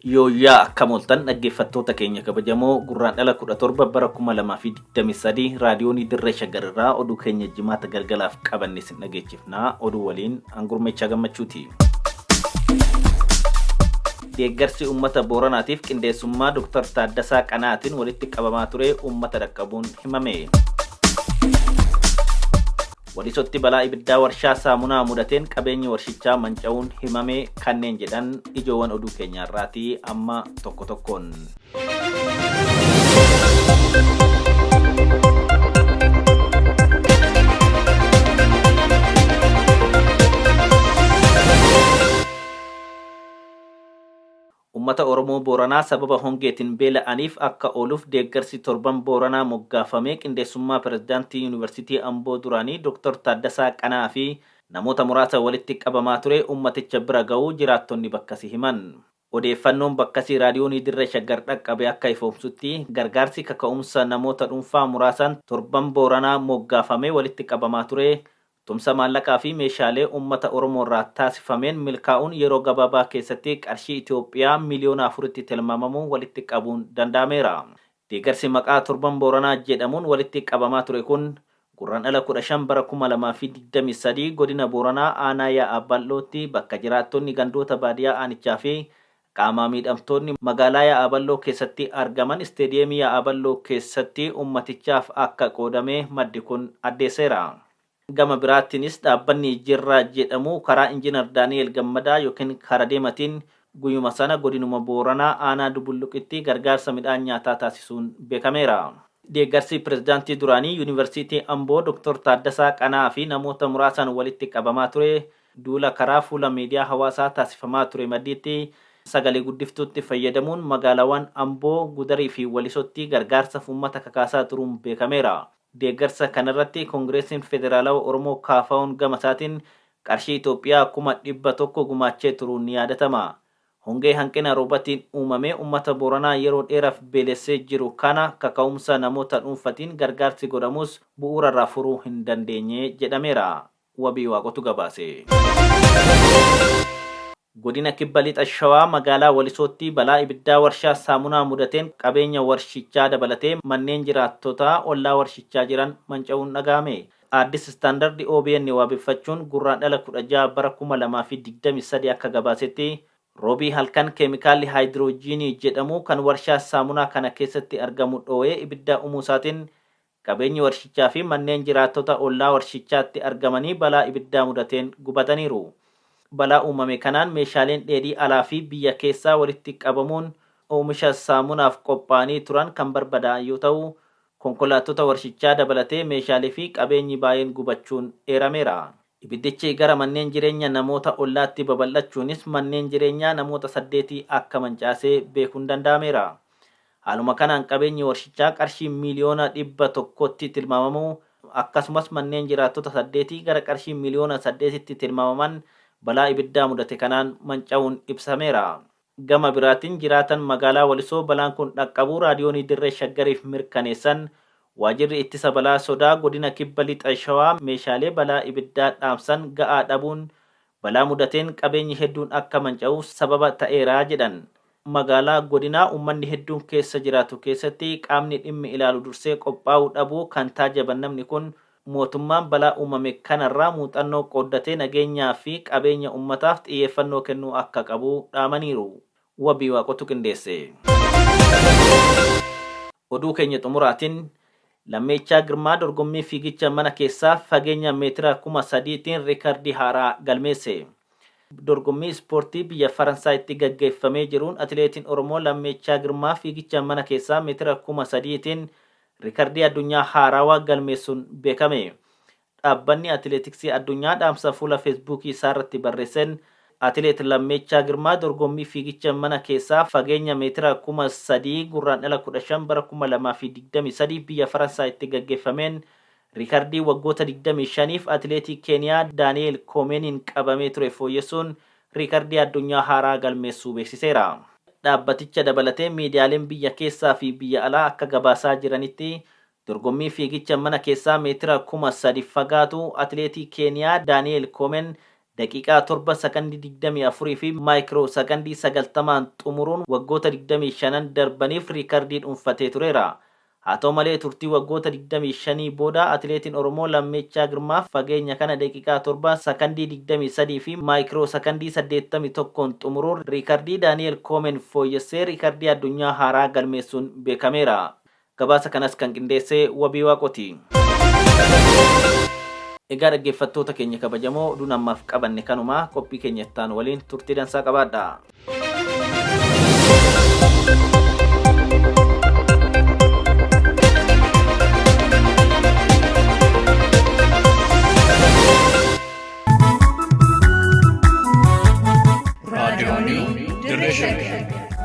Yooyyaa akkam ooltan dhaggeeffattoota keenya kabajamoo Gurraandhala 17 bara 2023 raadiyoonii Dirree Shaggar irraa oduu keenya jimaata galgalaaf qabanne isin dhageechifna. Oduu waliin Angurmeechaa Gammachuuti. Deeggarsi uummata Booranaatiif qindeessummaa Dr. Taaddasaa Qana'aatiin walitti qabamaa ture uummata dhaqqabuun himame. Walisotti balaa ibiddaa warshaa saamunaa mudateen qabeenyi warshichaa manca'uun himame kanneen jedhan ijoowwan oduu keenyaa irraati amma tokko tokkoon. Ummata Oromoo Booranaa sababa hongeetiin beela'aniif akka ooluuf deeggarsi Torban Booranaa moggaafame qindeessummaa Pirezidaantii Yuunivarsiitii Amboo duraanii Dr. Taaddasaa Qana'aa fi namoota muraasa walitti qabamaa ture ummaticha bira ga'uu jiraattonni bakkasii himan. Odeeffannoon bakkasii Raadiyoonii Dirree Shaggar dhaqqabe akka ifoomsutti, gargaarsi kaka'umsa namoota dhuunfaa muraasaan Torban Booranaa moggaafamee walitti qabamaa ture Tumsa maallaqaa fi meeshaalee uummata Oromoorraa taasifameen milkaa'uun yeroo gabaabaa keessatti qarshii Itoophiyaa miliyoona afuritti tilmaamamu walitti qabuun danda'ameera. Deegarsi maqaa Torban Booranaa jedhamuun walitti qabamaa ture kun Gurraandhala 15 bara 2023 Godina Booranaa Aanaa Yaa'a Bal'ootti bakka jiraattonni gandoota baadiyaa aanichaa fi qaamaa miidhamtoonni magaalaa Yaa'a Bal'oo keessatti argaman Isteediyeemii Yaa'a Bal'oo keessatti uummatichaaf akka qoodame maddi kun addeesseera. Gama biraatiinis dhaabbanni Jirraa jedhamu karaa Injiinar Daani'eel Gammadaa ykn Karadeematiin guyyuma sana godinuma Booranaa aanaa Dubulluqitti gargaarsa midhaan nyaataa taasisuun beekameera. Deeggarsi Pirezidaantii duraanii Yuunivarsiitii Amboo Doktar Taaddasaa Qana'aa fi namoota muraasaan walitti qabamaa ture duula karaa fuula miidiyaa hawaasaa taasifamaa ture maddiitti sagalee guddiftuutti fayyadamuun magaalaawwan Amboo, Gudarii fi Walisotti gargaarsaaf uummata kakaasaa turuun beekameera. Deeggarsa kanarratti Kongireesiin Federaalawa Oromoo KFOn gama isaatiin qarshii Itoophiyaa 100,000 gumaachee turuun ni yaadatama. Hongee hanqina roobatiin uumamee ummata Booranaa yeroo dheeraaf beelessee jiru kana kaka'umsa namoota dhuunfatiin gargaarsi godhamus bu'uurarraa furuu hin dandeenye jedhameera. Wabii Waaqotu gabaase. Godina Kibba Lixa Shawaa magaalaa Walisootti balaa ibiddaa warshaa saamunaa mudateen qabeenya warshichaa dabalatee manneen jiraattotaa ollaa warshichaa jiran manca'uun dhaga'ame. Addis Standard obn waabeffachuun Gurraandhala 16 bara 2023 akka gabaasetti, Roobii halkan keemikaalli haayidiroojiinii jedhamu kan warshaa saamunaa kana keessatti argamu dhoo'ee ibidda umuusaatiin Qabeenyi warshichaa fi manneen jiraattota ollaa warshichaatti argamanii balaa ibiddaa mudateen gubataniiru. Balaa uumame kanaan meeshaaleen dheedhii alaa fi biyya keessaa walitti qabamuun oomisha saamunaaf qophaa'anii turan kan barbadaa'an yoo ta'u, konkolaattota warshichaa dabalatee meeshaalee fi qabeenyi baay'een gubachuun eerameera. Ibiddichi gara manneen jireenya namoota ollaatti babal'achuunis manneen jireenyaa namoota saddeetii akka mancaase beekuun danda'ameera. Haaluma kanaan qabeenyi warshichaa qarshii miiliyoona 100tti tilmaamamu akkasumas manneen jiraattota saddeetii gara qarshii miiliyoona 8tti tilmaamaman balaa ibiddaa mudate kanaan manca'uun ibsameera. Gama biraatiin jiraatan magaalaa Walisoo balaan kun dhaqqabuu Raadiyoonii Dirree Shaggariif mirkaneessan, Waajirri Ittisa Balaa Sodaa Godina Kibba Lixa Shawaa meeshaalee balaa ibiddaa dhaamsan ga'aa dhabuun balaa mudateen qabeenyi hedduun akka manca'u sababa ta'eera jedhan. Magaalaa godinaa uummanni hedduun keessa jiraatu keessatti qaamni dhimmi ilaalu dursee qophaa'uu dhabuu kan taajaban namni kun, mootummaan balaa uumame kanarraa muuxannoo qooddatee nageenyaa fi qabeenya uummataaf xiyyeeffannoo kennuu akka qabu dhaamaniiru. Wabii Waaqotu qindeesse. Oduu keenya xumuraatiin, Lammeechaa Girmaa dorgommii fiigicha mana keessaa fageenya meetira 3000tiin riikardii haaraa galmeesse. Dorgommii ispoortii biyya Faransaayitti gaggeeffamee jiruun atileetiin Oromoo Lammeechaa Girmaa fiigicha mana keessaa meetira 3000tiin riikardii addunyaa haarawa galmeessuun beekame. Dhaabbanni Atileetiksii Addunyaa dhaamsa fuula Feesbuukii isaarratti barreessen, Atileet Lammeechaa Girmaa dorgommii fiigicha mana keessaa fageenya meetira 3000 Gurraandhala 15 bara 2023 biyya Faransaayitti gaggeeffameen riikardii waggoota 25f atileetii Keeniyaa Daani'eel Koomeeniin qabamee ture fooyyessuun riikardii addunyaa haaraa galmeessuu beeksiseera. Dhaabbaticha dabalatee miidiyaaleen biyya keessaa fi biyya alaa akka gabaasaa jiranitti Dorgommii fiigicha mana keessaa meetira 3000 fagaatu atileetii Keeniyaa Daani'eel Koomen Daqiiqaa 7 sakandii 24 fi maayikiroo sakandii 90n xumuruun waggoota 25 darbaniif riikardii dhuunfatee tureera. Haa ta'u malee turtii waggoota 25 booda atileetiin Oromoo Lammeechaa Girmaa fageenya kana daqiiqaa 7 sakandii 23 fi maayikiroo sakandii 81n xumuruun riikardii Daani'eel Koomeen fooyyessee riikardii addunyaa haaraa galmeessuun beekameera. Gabaasa kanas kan qindeesse Wabii Waaqooti. Egaa dhaggeeffattoota keenya kabajamoo, oduun ammaaf qabanne kanuma. Qophii keenya itti waliin turtii dansaa qabaadha. Raadiyoonii Dirree Shaggar.